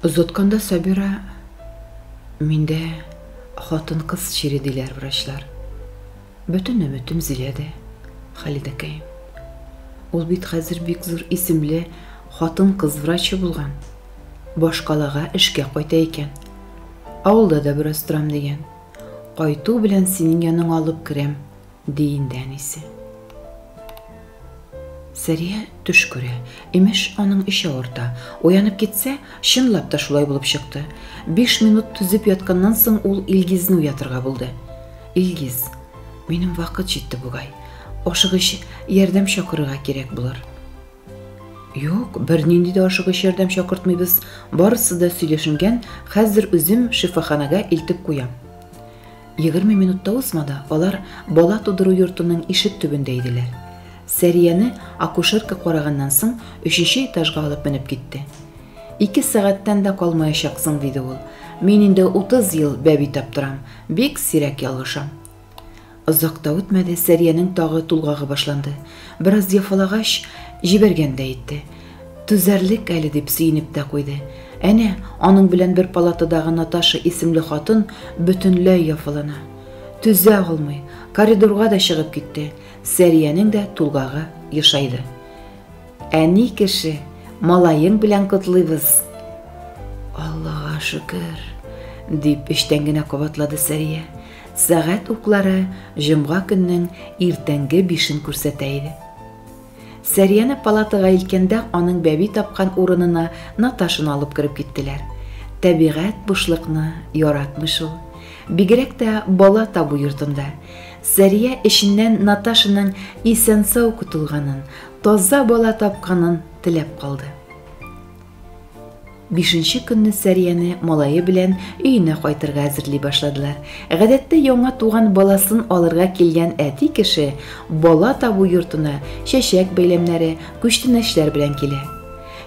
Озатканда Сабира, Миндә хатын-кыз чире диләр врачлар. Бөтен өметем Зиләдә, Халидәкәем. Ул бит хәзер бик зур исемле хатын-кыз врачы булган. Башкалага эшкә кайта икән. Авылда да бераз торам дигән. Кайту белән синең яныңа алып керәм, ди инде әнисе. Сәрия төш күрә. Имеш, аның эче авырта. Уянып китсә, чынлап та шулай булып чыкты. Биш минут түзеп ятканнан соң ул Илгизне уятырга булды. Илгиз, минем вакыт җитте бугай. Ашыгыч ярдәм чакырырга кирәк булыр. Юк, бернинди дә ашыгыч ярдәм чакыртмыйбыз. Барысы да сөйләшенгән, хәзер үзем шифаханәгә илтеп куям. 20 минут та узмады, алар бала тудыру йортының ишек төбендә иделәр. Сәрияне акушерка караганнан соң өченче этажга алып менеп китте. Ике сәгатьтән дә калмаячаксың, диде ул. Мин инде 30 ел бәби таптырам, бик сирәк ялгышам. Озак та үтмәде, Сәриянең тагы тулгагы башланды. Бераз яфалагач, җибәргән дә итте. Түзәрлек әле дип сөенеп тә куйды. Әнә, аның белән бер палатадагы Наташа исемле хатын бөтенләй яфалана. Түзә алмый, коридорга да чыгып китте. Сәриянең дә тулгагы ешайды. Әни кеше, малаең белән котлыйбыз. Аллага шөкер, дип эчтән генә кабатлады Сәрия. Сәгать уклары җомга көннең иртәнге бишен күрсәтә иде. Сәрияне палатага илткәндә аның бәби тапкан урынына Наташаны алып кереп киттеләр. Тәбигать бушлыкны яратмый шул. Бигрәк тә бала табу йортында. Сәрия эченнән Наташаның исән-сау котылганын, таза бала тапканын теләп калды. Бишенче көнне Сәрияне малае белән өенә кайтырга әзерли башладылар. Гадәттә яңа туган баласын алырга килгән әти кеше бала табу йортына чәчәк бәйләмнәре, күчтәнәчләр белән килә.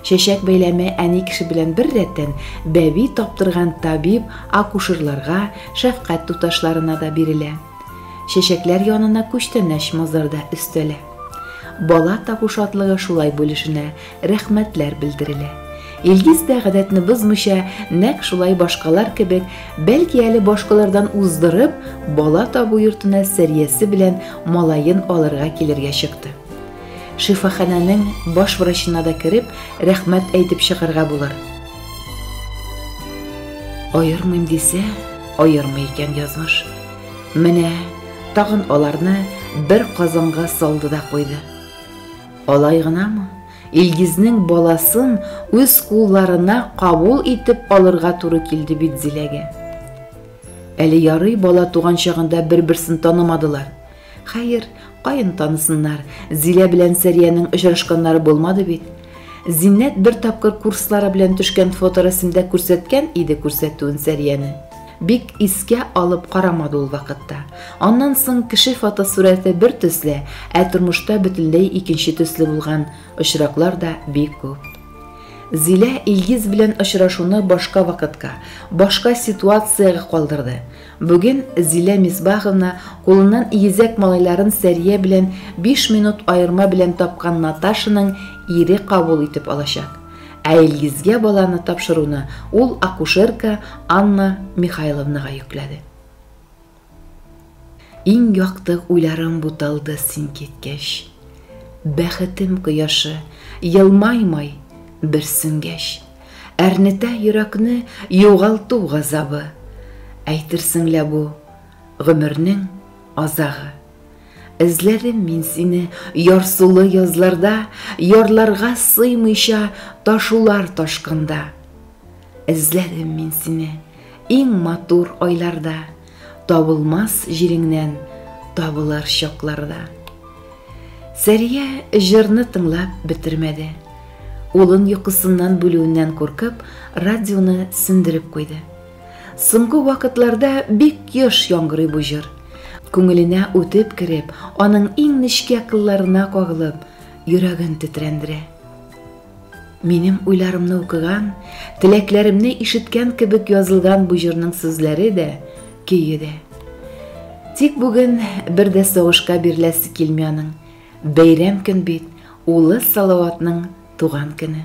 Чәчәк бәйләме әни кеше белән бер рәттән бәби таптырган табиб, акушерларга, шәфкать туташларына да бирелә. Чәчәкләр янына күчтәнәч-мазар да өстәлә. Бала табу шатлыгы шулай бүлешенә, рәхмәтләр белдерелә. Илгиз дә гадәтне бозмыйча, нәкъ шулай башкалар кебек, бәлки әле башкалардан уздырып, бала табу йортына Сәриясе белән малаен алырга килергә чыкты. Шифаханәнең баш врачына да кереп, рәхмәт әйтеп чыгарга булыр. Аермыйм дисә, аермый икән язмыш. Менә тагын аларны бер казанга салды да куйды. Алай гынамы? Илгизнең баласын үз кулларына кабул итеп алырга туры килде бит Зиләгә. Әле ярый бала туган чагында бер-берсен танымадылар. Хәер, каян танысыннар, Зилә белән Сәриянең очрашканнары булмады бит. Зиннәт бер тапкыр курслары белән төшкән фоторәсемдә күрсәткән иде күрсәтүен Сәрияне. Бик искә алып карамады ул вакытта. Аннан соң кеше фотосурәте бер төсле, ә тормышта бөтенләй икенче төсле булган очраклар да бик күп. Зилә Илгиз белән очрашуны башка вакытка, башка ситуациягә калдырды. Бүген Зилә Мисбаховна кулыннан игезәк малайларын Сәрия белән 5 минут аерма белән тапкан Наташаның ире кабул итеп алачак. Ә Илгизгә баланы тапшыруны ул акушерка Анна Михайловнага йөкләде. Иң якты уйларым буталды син киткәч. Бәхетем кояшы елмаймай бер сүнгәч. Әрнетә йөрәкне югалту газабы. Әйтерсең лә бу гомернең азагы. Эзләдем мин сине ярсулы язларда, ярларга сыймыйча ташулар ташкында. Эзләдем мин сине иң матур айларда, табылмас җиреңнән табылыр чакларда. Сәрия җырны тыңлап бетермәде. Улын йокысыннан бүлүеннән куркып, радионы сүндереп куйды. Соңгы вакытларда бик еш яңгырый бу җыр. Күңеленә үтеп кереп, аның иң нечкә кылларына кагылып, йөрәген тетрәндерә. Минем уйларымны укыган, теләкләремне ишеткән кебек язылган бу җырның сүзләре дә, көе дә. Тик бүген бер дә сагышка биреләсе килми аның. Бәйрәм көн бит, улы Салаватның туган көне.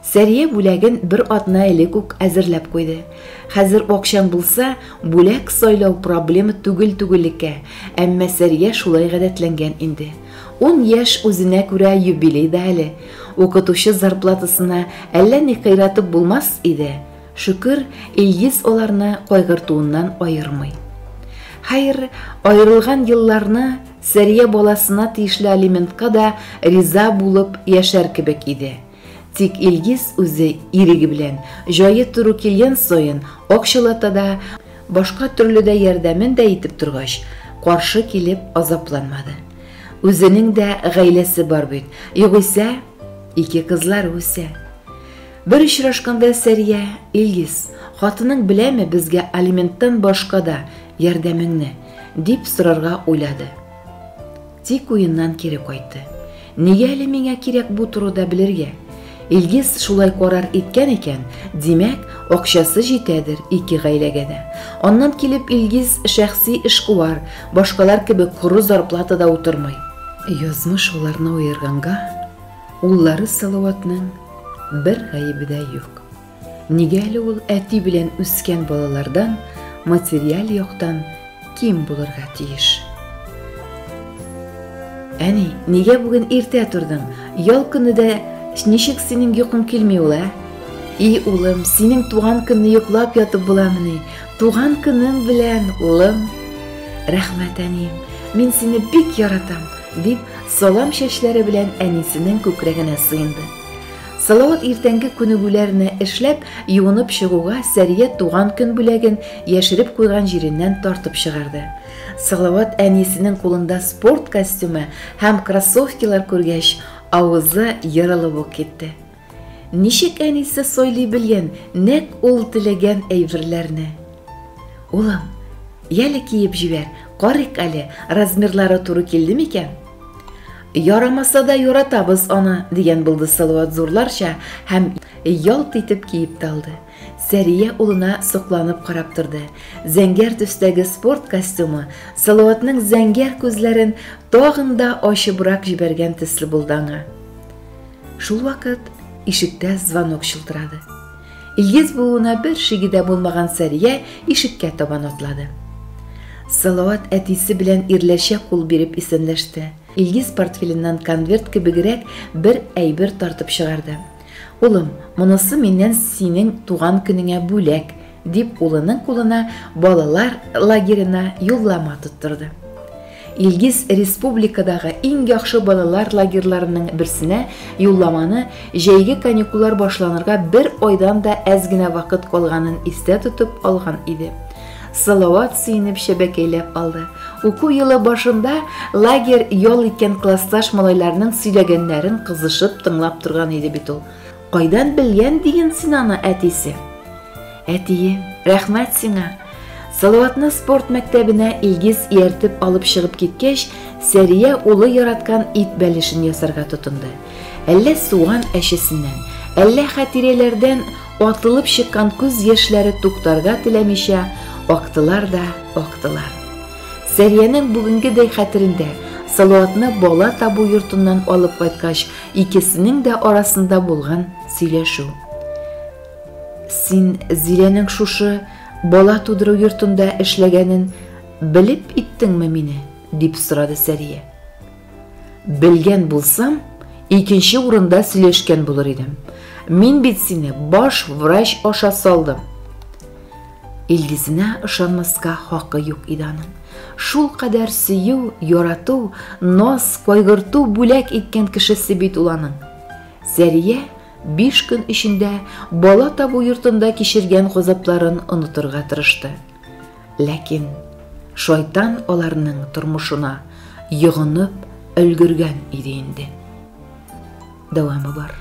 Сәрия бүләген бер атна элек үк әзерләп куйды. Хәзер акчаң булса, бүләк сайлау проблема түгел түгеллеккә, әмма Сәрия шулай гадәтләнгән инде. Ун яшь үзенә күрә юбилей да әле. Укытучы зарплатасына әллә ни кыйратып булмас иде. Шөкер, Илгиз аларны кайгыртуыннан аермый. Хәер, аерылган елларны Сәрия баласына тиешле алиментка да риза булып яшәр кебек иде. Тик Илгиз үзе иреге белән, җае туры килгән саен акчалата да, башка төрле дә ярдәмен дә итеп торгач, каршы килеп азапланмады. Үзенең дә гаиләсе бар бит, югыйсә, ике кызлары үсә. Бер очрашканда Сәрия, Илгиз, хатының беләме безгә алименттан башка да ярдәмеңне? дип сорарга уйлады. Тик уеннан кире кайтты. Нигә әле миңа кирәк бу турыда белергә? Илгиз шулай карар иткән икән, димәк, акчасы җитәдер ике гаиләгә дә. Аннан килеп Илгиз шәхси эшкуар, башкалар кебек коры зарплатада утырмый. Язмыш аларны аерганга, уллары Салаватның бер гаебе дә юк. Нигә әле ул әти белән үскән балалардан материаль яктан ким булырга тиеш? Әни, нигә бүген иртә тордың? Ял көне дә ничек синең йокың килми ул, ә? И, улым, синең туган көнне йоклап ятып буламыни? Туган көнең белән, улым! Рәхмәт, әнием, мин сине бик яратам, дип, салам чәчләре белән әнисенең күкрәгенә сыенды. Салават иртәнге күнегүләрне эшләп, юынып чыгуга, Сәрия туган көн бүләген яшереп куйган җиреннән тартып чыгарды. Салават әнисенең кулында спорт костюмы һәм кроссовкилар күргәч, авызы ерылып ук китте. Ничек әнисе сайлый белгән нәкъ ул теләгән әйберләрне? Улым, яле киеп җибәр, карыйк әле, размерлары туры килде микән? Ярамаса да яратабыз аны, дигән булды Салават зурларча һәм ялт итеп киеп тә алды. Сәрия улына сокланып карап торды. Зәңгәр төстәге спорт костюмы Салаватның зәңгәр күзләрен тагын да ачыбрак җибәргән төсле булды аңа. Шул вакыт ишектә звонок чылтырады. Илгиз булуына бер шиге дә булмаган Сәрия ишеккә табан атлады. Салават әтисе белән ирләрчә кул биреп исәнләште. Илгиз портфеленнән конверт кебегрәк бер әйбер тартып чыгарды. Улым, монысы миннән синең туган көнеңә бүләк, дип улының кулына балалар лагерена юллама тоттырды. Илгиз республикадагы иң яхшы балалар лагерьларының берсенә юлламаны җәйге каникуллар башланырга бер айдан да әз генә вакыт калганын истә тотып алган иде. Салават сөенеп чәбәкәйләп алды. Уку елы башында лагерь ял иткән классташ малайларның сөйләгәннәрен кызышып тыңлап торган иде бит ул. Кайдан белгән диген син аны, әтисе? Әтием, рәхмәт сиңа. Салаватны спорт мәктәбенә Илгиз ияртеп алып чыгып киткәч, Сәрия улы яраткан ит бәлешен ясарга тотынды. Әллә суган әчесеннән, әллә хатирәләрдән атылып чыккан күз яшьләре туктарга теләмичә актылар да актылар. Сәриянең бүгенгедәй хәтерендә, Салаватны бала табу йортыннан алып кайткач, икесенең дә арасында булган сөйләшү. Син Зиләнең шушы бала тудыру йортында эшләгәнен белеп иттеңме мине? дип сорады Сәрия. Белгән булсам, икенче урында сөйләшкән булыр идем. Мин бит сине баш врач аша салдым. Илгизенә ышанмаска хакы юк иде аның. Шул кадәр сөю, ярату, наз, кайгырту бүләк иткән кешесе бит ул аның. Сәрия Биш көн эчендә бала табу йортында кичергән газапларын онытырга тырышты. Ләкин шайтан аларның тормышына йогынып өлгергән иде инде. Дәвамы бар.